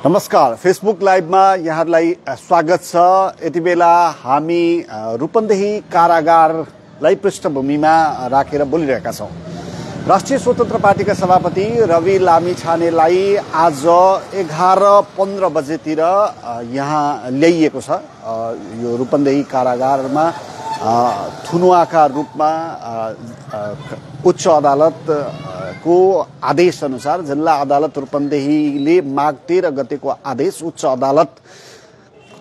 नमस्कार, फेसबुक लाइभमा यहाँहरूलाई स्वागत छ। यति बेला हामी रूपन्देही कारागारलाई पृष्ठभूमिमा राखेर बोलिरहेका छौँ। राष्ट्रिय स्वतन्त्र पार्टीका सभापति रवि लामिछानेलाई आज 11:15 बजेतिर यहाँ ल्याइएको छ। यो रूपन्देही कारागारमा थुनुवाका रूपमा उच्च अदालतको आदेश अनुसार जिल्ला अदालत रूपन्देहीले माघ 13 गतेको आदेश उच्च अदालत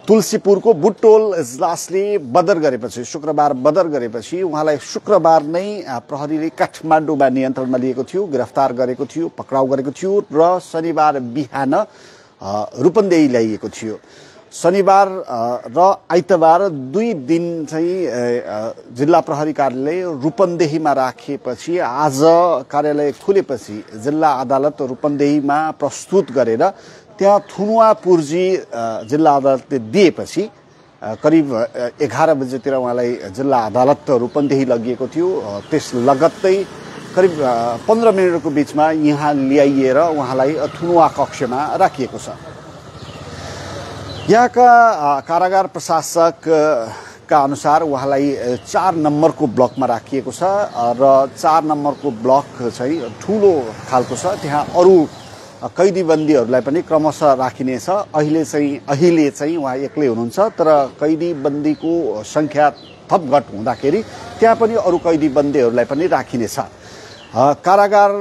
तुलसीपुरको बुटोल इजलासले बदर गरेपछि, शुक्रबार बदर गरेपछि उहाँलाई शुक्रबार नै प्रहरीले काठमाडौँमा नियन्त्रणमा लिएको थियो, गिरफ्तार गरेको थियो, पक्राउ गरेको थियो र शनिबार बिहान रूपन्देही ल्याइएको थियो। शनिबार र आइतबार 2 दिन चाहिँ जिल्ला प्रहरी कार्यालय रूपन्देहीमा राखेपछि आज कार्यालय खुलेपछि जिल्ला अदालत रूपन्देहीमा प्रस्तुत गरेर त्यहाँ थुनुवा पूर्जी जिल्ला अदालतले दिएपछि करिब 11 बजेतिर उहाँलाई जिल्ला अदालत रूपन्देही लगिएको थियो। त्यस लगत्तै करिब 15 मिनटको बिचमा यहाँ ल्याइएर उहाँलाई थुनुवा कक्षमा राखिएको छ। यहाँका कारागार प्रशासकका अनुसार उहाँलाई 4 नम्बरको ब्लकमा राखिएको छ र 4 नम्बरको ब्लक चाहिँ ठुलो खालको छ। त्यहाँ अरू कैदीबन्दीहरूलाई पनि क्रमशः राखिनेछ। अहिले चाहिँ उहाँ एक्लै हुनुहुन्छ, तर कैदीबन्दीको सङ्ख्या थपघट हुँदाखेरि त्यहाँ पनि अरू कैदीबन्दीहरूलाई पनि राखिनेछ। कारागार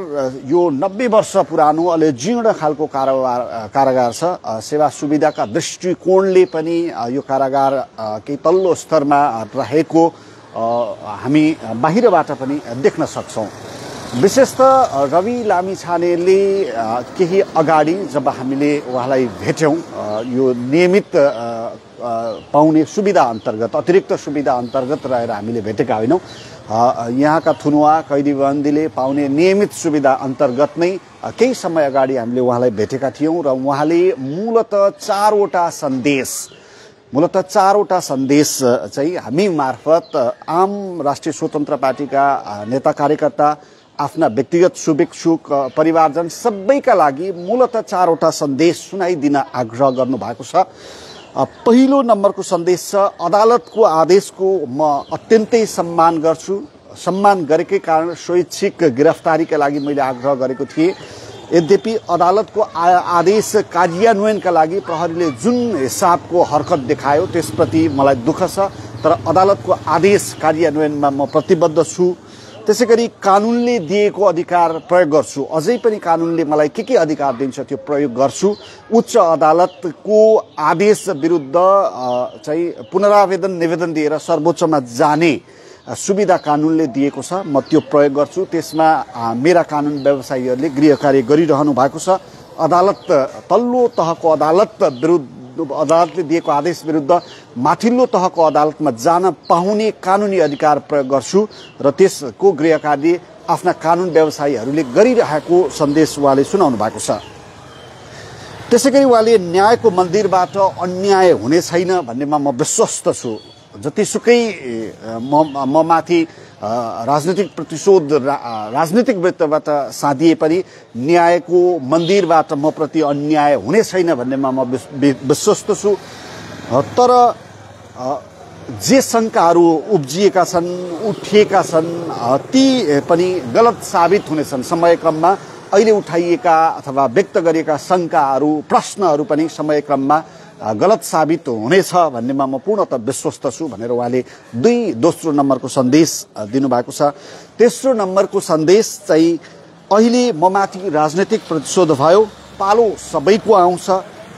यो 90 वर्ष पुरानो अलि जीर्ण खालको कारागार छ। सेवा सुविधाका दृष्टिकोणले पनि यो कारागार केही तल्लो स्तरमा रहेको हामी बाहिरबाट पनि देख्न सक्छौँ। विशेषतः रवि लामिछानेले केही अगाडि जब हामीले उहाँलाई भेट्यौँ यो नियमित पाउने सुविधा अन्तर्गत, अतिरिक्त सुविधा अन्तर्गत रहेर हामीले भेटेका होइनौँ। यहाँका थुनुवा कैदीबन्दीले पाउने नियमित सुविधा अन्तर्गत नै केही समय अगाडि हामीले उहाँलाई भेटेका थियौँ र उहाँले मूलतः 4वटा सन्देश चाहिँ हामी मार्फत आम राष्ट्रिय स्वतन्त्र पार्टीका नेता कार्यकर्ता, आफ्ना व्यक्तिगत शुभेच्छुक, परिवारजन सबैका लागि मूलतः 4वटा सन्देश सुनाइदिन आग्रह गर्नुभएको छ। पहिलो नम्बरको सन्देश छ, अदालतको आदेशको म अत्यन्तै सम्मान गर्छु। सम्मान गरेकै कारण स्वैच्छिक गिरफ्तारीका लागि मैले आग्रह गरेको थिएँ। यद्यपि अदालतको आदेश कार्यान्वयनका लागि प्रहरीले जुन हिसाबको हरकत देखायो त्यसप्रति मलाई दुःख छ, तर अदालतको आदेश कार्यान्वयनमा म प्रतिबद्ध छु। त्यसैगरी कानुनले दिएको अधिकार प्रयोग गर्छु। अझै पनि कानुनले मलाई के अधिकार दिन्छ त्यो प्रयोग गर्छु। उच्च अदालतको आदेश विरुद्ध चाहिँ पुनरावेदन निवेदन दिएर सर्वोच्चमा जाने सुविधा कानुनले दिएको छ, म त्यो प्रयोग गर्छु। त्यसमा मेरा कानुन व्यवसायीहरूले गृह कार्य गरिरहनु भएको छ। अदालत तल्लो तहको अदालतले दिएको आदेश विरुद्ध माथिल्लो तहको अदालतमा जान पाउने कानुनी अधिकार प्रयोग गर्छु र त्यसको गृह कार्य आफ्ना कानुन व्यवसायीहरूले गरिरहेको सन्देश उहाँले सुनाउनु भएको छ। त्यसैगरी उहाँले न्यायको मन्दिरबाट अन्याय हुने छैन भन्नेमा म विश्वस्त छु। जतिसुकै म माथि राजनीतिक प्रतिशोध राजनीतिक वृत्तबाट साधिए पनि न्यायको मन्दिरबाट म प्रति अन्याय हुने छैन भन्नेमा म विश्वस्त छु। तर जे शङ्काहरू उब्जिएका छन्, उठिएका छन्, ती पनि गलत साबित हुनेछन् समयक्रममा। अहिले उठाइएका अथवा व्यक्त गरिएका शङ्काहरू, प्रश्नहरू पनि समयक्रममा गलत साबित हुनेछ भन्नेमा म पूर्णतः विश्वस्त छु भनेर उहाँले दोस्रो नम्बरको सन्देश दिनुभएको छ। तेस्रो नम्बरको सन्देश चाहिँ अहिले म माथि राजनीतिक प्रतिशोध भयो, पालो सबैको आउँछ।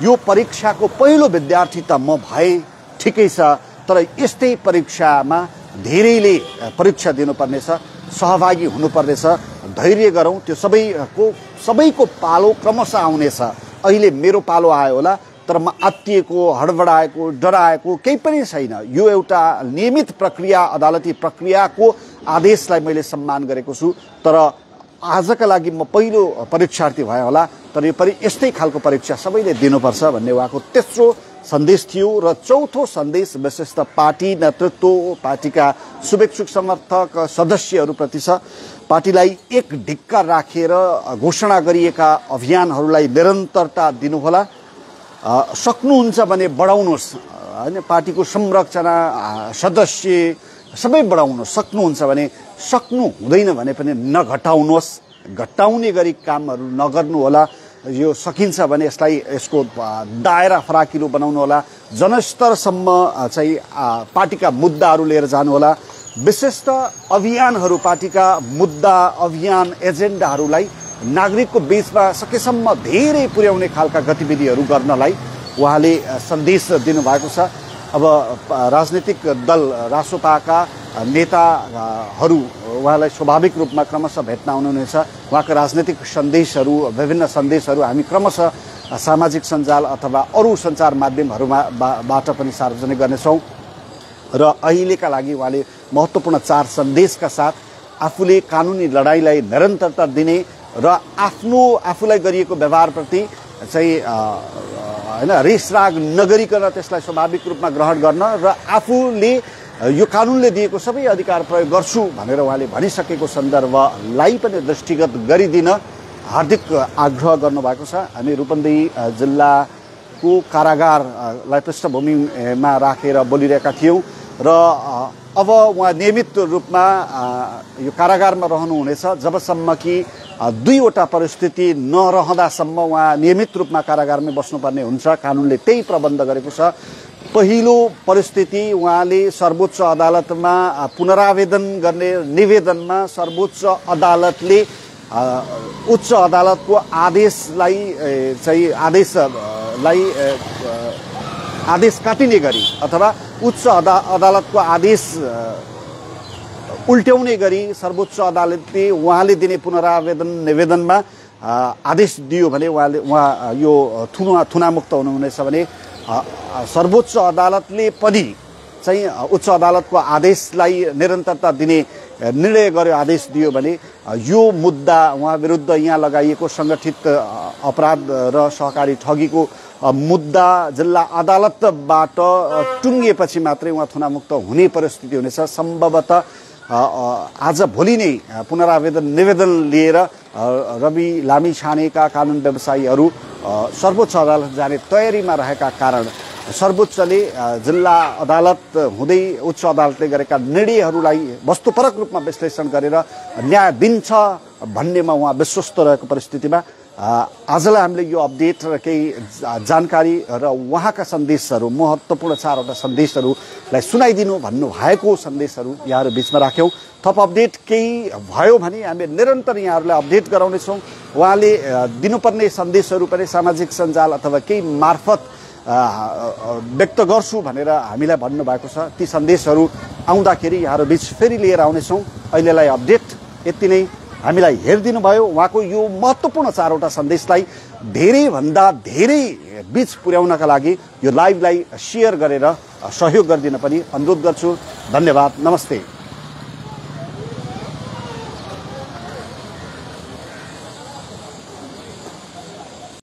यो परीक्षाको पहिलो विद्यार्थी त म भए ठिकै छ, तर यस्तै परीक्षामा धेरैले परीक्षा दिनुपर्नेछ, सहभागी हुनुपर्नेछ। धैर्य गरौँ, त्यो सबैको पालो क्रमशः आउनेछ। अहिले मेरो पालो आयो होला, तर म आत्तिएको, हडबडाएको, डराएको केही पनि छैन। यो एउटा नियमित प्रक्रिया, अदालती प्रक्रियाको आदेशलाई मैले सम्मान गरेको छु। तर आजका लागि म पहिलो परीक्षार्थी भए होला, तर यो यस्तै खालको परीक्षा सबैले दिनुपर्छ भन्ने उहाँको तेस्रो सन्देश थियो। र चौथो सन्देश विशेषतः पार्टी नेतृत्व, पार्टीका शुभेच्छुक समर्थक सदस्यहरूप्रति छ। पार्टीलाई एक ढिक्का राखेर घोषणा गरिएका अभियानहरूलाई निरन्तरता दिनुहोला। सक्नुहुन्छ भने बढाउनुहोस् हैन, पार्टीको संरचना सदस्य सबै बढाउनु सक्नुहुन्छ भने, सक्नु हुँदैन भने पनि नघटाउनुहोस्, घटाउने गरी कामहरू नगर्नु होला। यो सकिन्छ भने यसको दायरा फराकिलो बनाउनु होला, जनस्तरसम्म चाहिँ पार्टीका मुद्दाहरू लिएर जानु होला। विशेषतः अभियानहरू, पार्टीका मुद्दा अभियान एजेन्डाहरूलाई नागरिकको बीचमा सकेसम्म धेरै पुर्याउने खालका गतिविधिहरू गर्नलाई उहाँले सन्देश दिनुभएको छ। अब राजनीतिक दल रासोपाका नेताहरू उहाँलाई स्वाभाविक रूपमा क्रमशः भेट्न आउनुहुनेछ। उहाँका राजनीतिक सन्देशहरू, विभिन्न सन्देशहरू हामी क्रमशः सामाजिक सञ्जाल अथवा अरू सञ्चार माध्यमहरूबाट पनि सार्वजनिक गर्नेछौँ। र अहिलेका लागि उहाँले महत्त्वपूर्ण 4 सन्देशका साथ आफूले कानुनी लडाइँलाई निरन्तरता दिने र आफूलाई गरिएको व्यवहारप्रति चाहिँ हैन रिसराग नगरिकन त्यसलाई स्वाभाविक रूपमा ग्रहण गर्न र आफूले यो कानुनले दिएको सबै अधिकार प्रयोग गर्छु भनेर उहाँले भनिसकेको सन्दर्भलाई पनि दृष्टिगत गरिदिन हार्दिक आग्रह गर्नुभएको छ। हामी रूपन्देही जिल्लाको कारागारलाई पृष्ठभूमिमा राखेर बोलिरहेका थियौँ र अब उहाँ नियमित रूपमा यो कारागारमा रहनुहुनेछ जबसम्म कि 2वटा परिस्थिति नरहँदासम्म उहाँ नियमित रूपमा कारागारमै बस्नुपर्ने हुन्छ। कानुनले त्यही प्रबन्ध गरेको छ। पहिलो परिस्थिति उहाँले सर्वोच्च अदालतमा पुनरावेदन गर्ने निवेदनमा सर्वोच्च अदालतले उच्च अदालतको आदेशलाई चाहिँ आदेश काटिने गरी अथवा उच्च अदालतको आदेश उल्ट्याउने गरी सर्वोच्च अदालतले उहाँले दिने पुनरावेदन निवेदनमा आदेश दियो भने उहाँ यो थुनामुक्त हुनुहुनेछ भने सर्वोच्च अदालतले पनि चाहिँ उच्च अदालतको आदेशलाई निरन्तरता दिने निर्णय गर्यो, आदेश दियो भने यो मुद्दा उहाँ विरुद्ध यहाँ लगाइएको सङ्गठित अपराध र सहकारी ठगीको मुद्दा जिल्ला अदालतबाट टुङ्गिएपछि मात्रै उहाँ थुनामुक्त हुने परिस्थिति हुनेछ। सम्भवतः आज भोलि नै पुनरावेदन निवेदन लिएर रवि लामिछानेका कानुन व्यवसायीहरू सर्वोच्च अदालत जाने तयारीमा रहेका कारण सर्वोच्चले जिल्ला अदालत हुँदै उच्च अदालतले गरेका निर्णयहरूलाई वस्तुपरक रूपमा विश्लेषण गरेर न्याय दिन्छ भन्नेमा उहाँ विश्वस्त रहेको परिस्थितिमा आजलाई हामीले यो अपडेट र केही जानकारी र उहाँका सन्देशहरू महत्त्वपूर्ण 4वटा सन्देशहरूलाई सुनाइदिनु भन्नुभएको सन्देशहरू यहाँहरू बिचमा राख्यौँ। थप अपडेट केही भयो भने हामी निरन्तर यहाँहरूलाई अपडेट गराउनेछौँ। उहाँले दिनुपर्ने सन्देशहरू पनि सामाजिक सञ्जाल अथवा केही मार्फत व्यक्त गर्छु भनेर हामीलाई भन्नुभएको छ। ती सन्देशहरू आउँदाखेरि यहाँहरू बिच फेरि लिएर आउनेछौँ। अहिलेलाई अपडेट यति नै। हामीलाई हेरिदिनु भयो। उहाँको यो महत्त्वपूर्ण 4वटा सन्देशलाई धेरैभन्दा धेरै बिच पुर्याउनका लागि यो लाइभलाई सेयर गरेर सहयोग गरिदिन पनि अनुरोध गर्छु। धन्यवाद। नमस्ते।